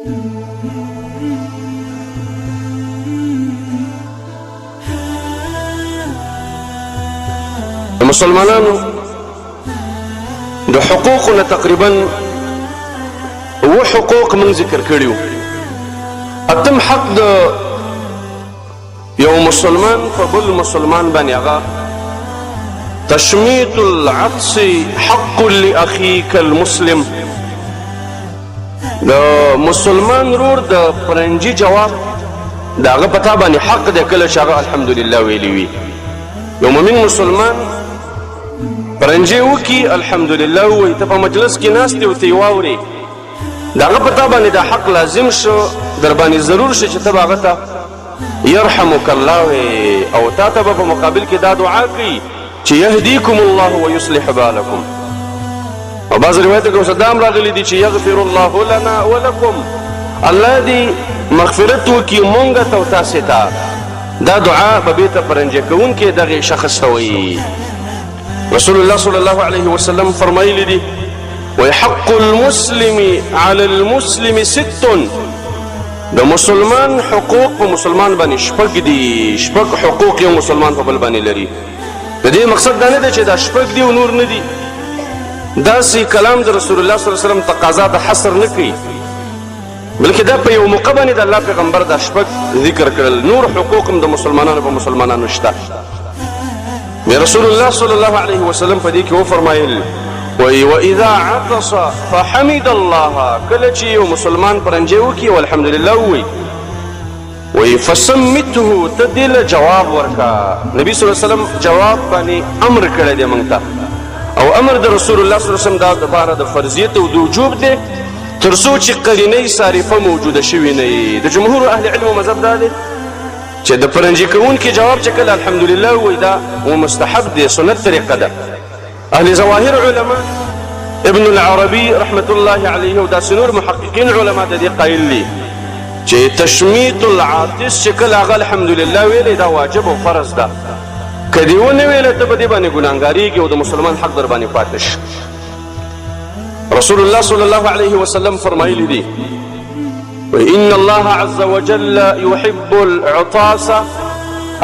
د مسلمانانو د حقوقو نه تقریبا و حقوق من ذکر کړیو. اتم حق د یو مسلمان په بل مسلمان باندې هغه تشمیت العطس حق لاخیک المسلم. د مسلمان رور د پرنجي جواب د هغه په تا باندې حق دی کله چې هغه الحمدلله ویلی وي. یو مؤمن مسلمان پرنجي وکي الحمدلله ووایي، ته په مجلس کې ناست یې او ته یې واورې، د هغه په تا باندې دا حق لازم شو، در باندې ضرور شو چې ته به هغه ته یرحمک الله وې، او تا ته به په مقابل کې دا دعا کوي چې یهدیکم الله ویصلح بالکم. او بعض روایتو کې ورسره دا هم راغلي دي چې یغفر الله لنا ولکم، الله دې مغفرت وکړي مونږ ته او تاسې ته. دا دعا به بېرته پرنجه کوونکی دغې شخص ته وایي. رسول الله صلی الله علیه وسلم فرمایلی دي، وایي حق المسلم علی المسلم ست، د مسلمان حقوق په مسلمان باندې شپږ دي. شپږ حقوق یو مسلمان په بل باندې لري. د دې مقصد دا نه دی چې دا شپږ دي او نور نه دي. داسې کلام د رسول الله صلی الله علیه وسلم تقاضا د حصر نه کوي، بلکې دا په یو موقع باندې د الله پیغمبر دا شپږ ذکر کړل. نور حقوق هم د مسلمانانو په مسلمانانو شته. رسول الله صلی الله علیه وسلم په دې کې وفرمایل، وایي واذا عطس فحمد الله، کله چې یو مسلمان پرنجی وکړي او الحمدلله ووایي، وایي فسمته، ته دې له جواب ورکړه. نبی صلی الله علیه وسلم جواب باندې امر کړی دی موږ ته، او امر د رسول الله صلی الله علیه وسلم دا دپاره د فرضیت او د وجوب دی تر څو چې قرینه صارفه موجوده شوې نه وي. د جمهور اهل علم مذهب دا دی چې د پرنجي کوونکي جواب چې کله الحمدلله ووایي دا و مستحب دی، سنت طریقه ده. اهل ظواهر علما ابن العربي رحمت الله علیه او داسې نور محققین علما د دې قایل دي چې تشمیت العاطس چې کله هغه الحمدلله ویلی دا واجب او فرض ده، که دې ونه ویله ته په دې باندې ګناهګارېږي او د مسلمان حق در باندې پاتې شي. رسول الله صلی الله علیه وسلم فرمایلی دي، ان الله عز وجل يحب العطاس،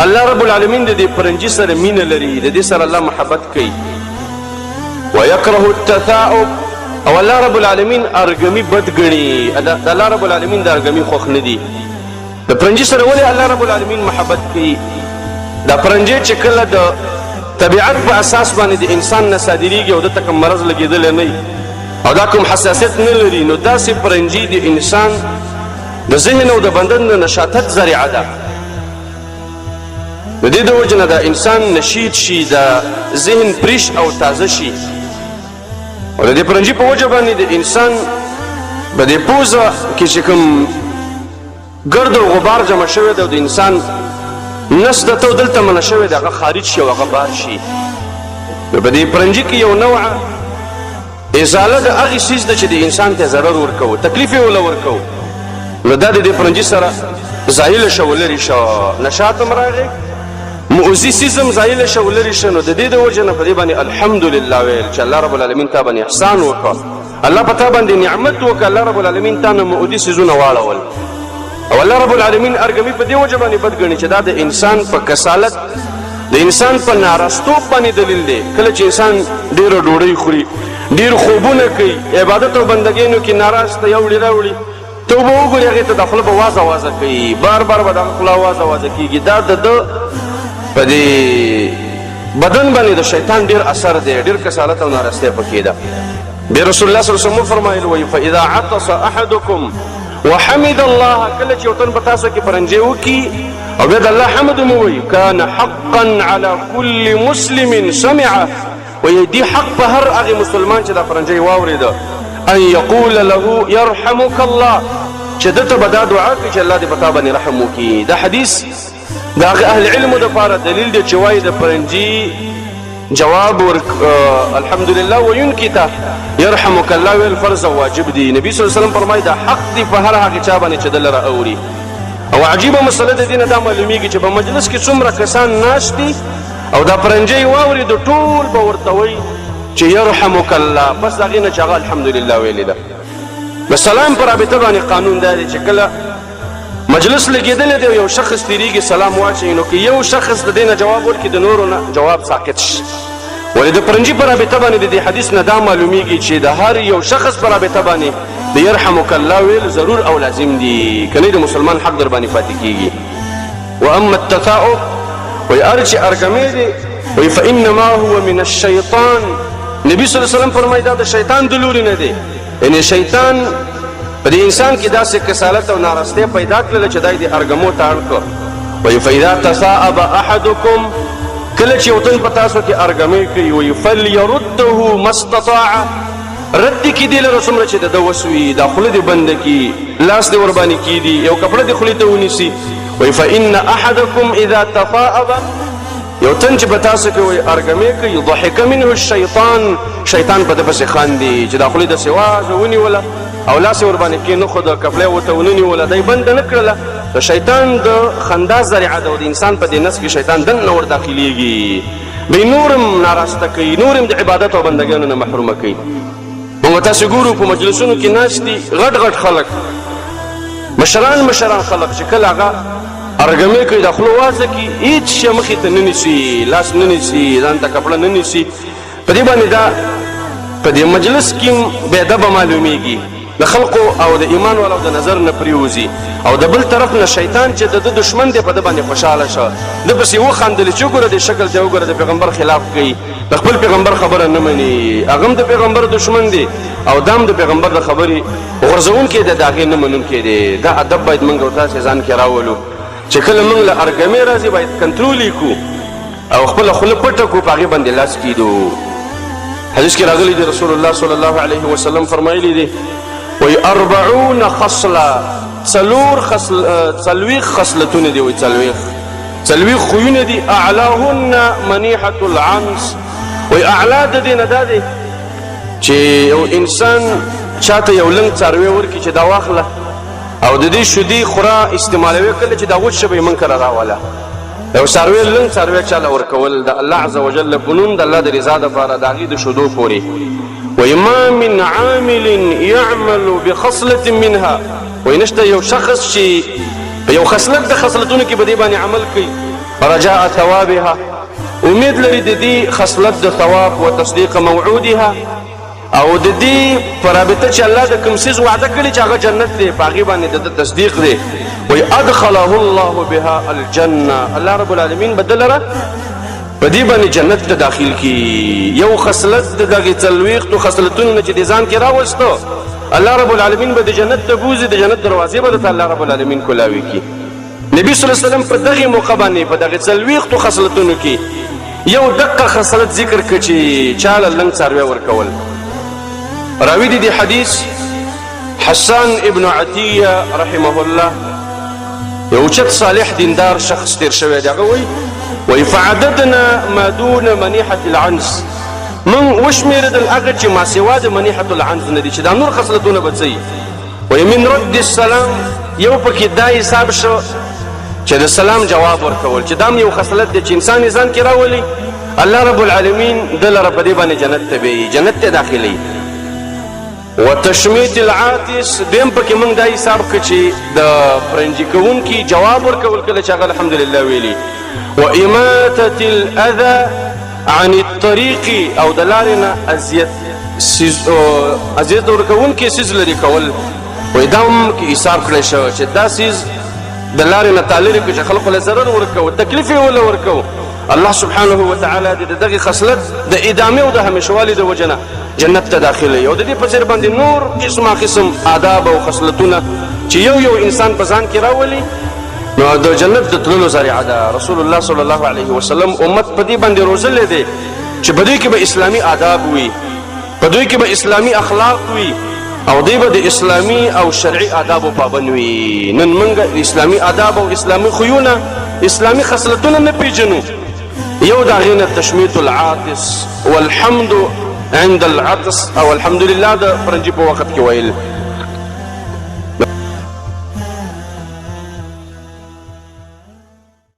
الله رب العالمین د دې پرنجي سره مینه لري، د دې سره الله محبت کوي. ويکره التثاؤب، او الله رب العالمین ارګمی بد ګڼي، د الله رب العالمین د ارګمی خوښ نه دي. د پرنجي سره ولې الله رب العالمین محبت کوي؟ دا پرنجي چې کله د طبیعت په اساس باندې د انسان نه صادرېږي او دته کوم مرض لګېدلی نه او دا کوم حساسیت نه لري، نو داسې پرنجي د انسان د ذهن او د بدن د نشاطت ذریعه ده. د دې د وجې نه دا انسان نشید شي، د ذهن پریش او تازه شي، او د دې پرنجي په وجه باندې د انسان په دې پوزه کې چې کوم ګرد او غبار جمع شوی دی او د انسان نس د ته دلته منع شوی دی، هغه خارج شي او هغه بار شي. نو په دې پرنجي کې یو نوع ازاله د هغې څیز ده چې د انسان ته ضرر ورکوو، تکلیف یې وله ورکوو، نو دا د دې پرنجي سره زایله شه ولرې شه، نشاط هم راغی، مؤذي څیز هم زایله شه ولرې شه. نو د دې د وجې نه په دې باندې الحمدلله ویل چې الله رب العالمین تا باندې احسان وکړ، الله په تا باندې نعمت وکړ، الله رب العالمین تا نه مؤذي څیزونه واړول. او الله رب العالمین ارګمي په دې وجه باندې بد ګڼي چې دا د انسان په کسالت، د انسان په ناراستوب باندې دلیل دی. کله چې انسان ډېره ډوډۍ خوري، ډېر خوبونه کوي، عبادت او بندګیانو کې ناراسته یوړي راوړي، ته به وګورې هغې ته د خوله به وازه وازه کوي، بار بار به د هغه خوله وازه وازه کېږي. دا د ده په دې بدن باندې د شیطان ډېر اثر دی، ډېر کسالت او ناراستی پکې ده. بیا رسول الله صلی الله علیه وسلم وفرمایل، وایي فاذا عطس احدکم وحمد الله، کله چې یو تن په تاسو کې پرنجی وکړي او بیا د الله حمد هم ووایي، کان حقا علی کل مسلم سمعه، وایي دي حق په هر هغې مسلمان چې دا پرنجی واورېده، ان یقول له یرحمک الله، چې ده ته به دا دعا کوي چې الله دې په تا باندې رحم وکړي. دا حدیث د هغه اهل علمو دپاره دلیل دی چې وایي د پرنجي جواب ورک الحمدلله ویونکي ته یرحمک الله ویل فرض او واجب دی. نبی صلی الله علیه وسلم فرمایي دا حق دی په هر هغه چا باندې چې د لره اوري. او عجیبه مسله د دې نه دا معلومیږي چې په مجلس کې څومره کسان ناست دي او دا پرنجی واوري، د ټول به ورته وایي چې یرحمک الله، پس د هغې نه چې هغه الحمدلله ویلې ده. د سلام په رابطه باندې قانون دا دی چې کله مجلس لګېدلی دی، یو شخص تېرېږي، سلام واچوي، نو که یو شخص د دې نه جواب ورکړي، د نورو نه جواب ساقط شي. ولې د پرنجي په رابطه باندې د دې حدیث نه دا معلومیږي چې د هر یو شخص په رابطه باندې د یرحمک الله ویل ضرور او لازم دي، که نه د مسلمان حق در باندې پاتې کېږي. واما التثاؤب، وایي هر چې ارګمې دی، وایي فانما هو من الشیطان. نبی صلی الله علیه وسلم فرمایي دا د شیطان د لوري نه دی، یعنې شیطان په دې انسان کې داسې کسالت او نارستۍ پیدا کړله چې دا یې د ارګمو ته اړ کړ. وایي فاذا تثاءب احدکم، کله چې یو تن په تاسو کې ارګمې کوي، وایي فلیرده ما استطاع، رد دې کړي دې لره څومره چې د ده وس وي، دا خوله دې بنده کړي، لاس دې ورباندې کښېږدي، یو کپړه دې خولې ته ونیسي. وایي فان احدکم اذا تثاءب، یو تن چې په تاسو کې وایي ارګمې کوي، ضحک منه الشیطان، شیطان په ده پسې خاندي چې دا خولې داسې وازه ونیوله او لاس یې ورباندې کېنښود، کپړه یې ورته ونه نیوله، دی بنده نه کړله. د شیطان د خندا ذریعه ده او د انسان په دې نس کې شیطان دننه ور داخلېږي، دی نور هم ناراسته کوي، نور هم د عبادت او بندګانو نه محرومه کوي. موږ تاسې ګورو په مجلسونو کې ناست دي غټ غټ خلک، مشران مشران خلک، چې کله هغه ارګمې کوي، د خوله وازه کړي، هېڅ شی مخې ته نه نیسي، لاس نه نیسي، ځان ته کپړه نه نیسي. په دې باندې دا په دې مجلس کې بې ادبه معلومیږي د خلقو او د ایمان والو د نظر نه پریوځي، او د بل طرف نه شیطان چې د ده دښمن دی په ده باندې خوشحاله شه، ده پسې وخندل چې وګوره دې شکل ته وګوره، د پیغمبر خلاف کوي، د خپل پیغمبر خبره نه مني، هغه هم د پیغمبر دښمن دی او دا هم د پیغمبر د خبرې غورځوونکی دی، د هغې نه منونکی دی. دا ادب باید موږ او تاسې ځان کې راولو چې کله موږ له ارګمې راځي باید کنټرول یې کړو او خپله خوله پټه کړو، په هغې باندې لاس کېدو. حدیث کې راغلي دي رسول الله صلی الله علیه وسلم فرمایلی دي، وایي اربعون خصله، څلور خصل، څلوېښت خصلتونه دي، وایي څلوېښت خویونه دي. اعلاهن منیحة العنس، وایي اعلا د دې نه دا دی چې یو انسان چاته یو لنګ څاروی ورکړي چې دا واخله او د دې شیدې خورا استعمالوي، کله چې دا وچ شي به یې موږ کره راوله. یو څاروی، لنګ څاروی چاله ورکول د الله عز وجل په نوم، د الله د رضا دپاره، د هغې د شیدو پورې. وایي ما من عامل يعمل بخصلة منها، وایي نشته یو شخص چې په یو خصلت د خصلتونو کې په دې باندې عمل کوي، رجاء ثوابها، امید لري د دې خصلت د ثواب، و تصدیق موعودها، او د دې په رابطه چې الله د کوم څیز وعده کړې چې هغه جنت دی، په هغې باندې د ده تصدیق دی. وایي ادخله الله بها الجنه، الله رب العالمین به ده لره په دې باندې جنت ته داخل کړي. یو خصلت د دغې څلوېښتو خصلتونو نه چې د ځان کې راوستو، الله رب العالمین به د جنت ته بوځي، د جنت دروازې به درته الله رب العالمین کولاوي کړي. نبی صلی الله علیه وسلم په دغې موقع باندې په دغې څلوېښتو خصلتونو کې یو دقه خصلت ذکر کړ چې چا له لنګ څاروی ورکول. راوي دي د حدیث حسان ابن عطیه رحمه الله، یو اوچت صالح دیندار شخص تیر شوی دی. هغه وایي، وایي فعددنا ما دون منیحة العنز، موږ وشمېردل هغه چې ما سوا د منیحة العنز نه دي، چې دا نور خصلتونه به څه وي. وایي من رد السلام، یو پکې دا حساب شو چې د سلام جواب ورکول، چې دا هم یو خصلت دی چې انسان یې ځان کې راولي، الله رب العالمین ده لره په دې باندې جنت ته بیایي، جنت ته داخلوي. وتشمیت العاطس، دویم پکې موږ دا حساب کړ چې د پرنجي کوونکي جواب ورکول کله چې هغه الحمدلله ویلي. و اماتة الاذى عن الطریق، او د لارې نه اذیت څیز، اذیت ورکوونکی څیز لرې کول. وایي دا هم کې حساب کړی شو چې دا څیز د لارې نه تا لرې کړو چې خلکو له ضرر ورکوو، تکلیف یې وله ورکوو. الله سبحانه وتعالی دې د دغې خصلت د ادامې او د همیشوالي د وجې نه جنت ته داخلوي. او د دې په څېر باندې نور قسمه قسم آداب او خصلتونه چې یو یو انسان په ځان کې راولي، نو د جنت د تللو ذریعه ده. رسول الله صلی الله علیه وسلم امت په دې باندې روزلی دی چې په دوی کې به اسلامي آداب وي، په دوی کې به اسلامي اخلاق وي، او دوی به د اسلامي او شرعي آدابو پابند وي. نن موږ اسلامي آداب او اسلامي خویونه، اسلامي خصلتونه نه پیژنو. یو د هغې نه تشمیت العاطس والحمد عند العطس، او الحمدلله د پرنجي په وخت کې ویل.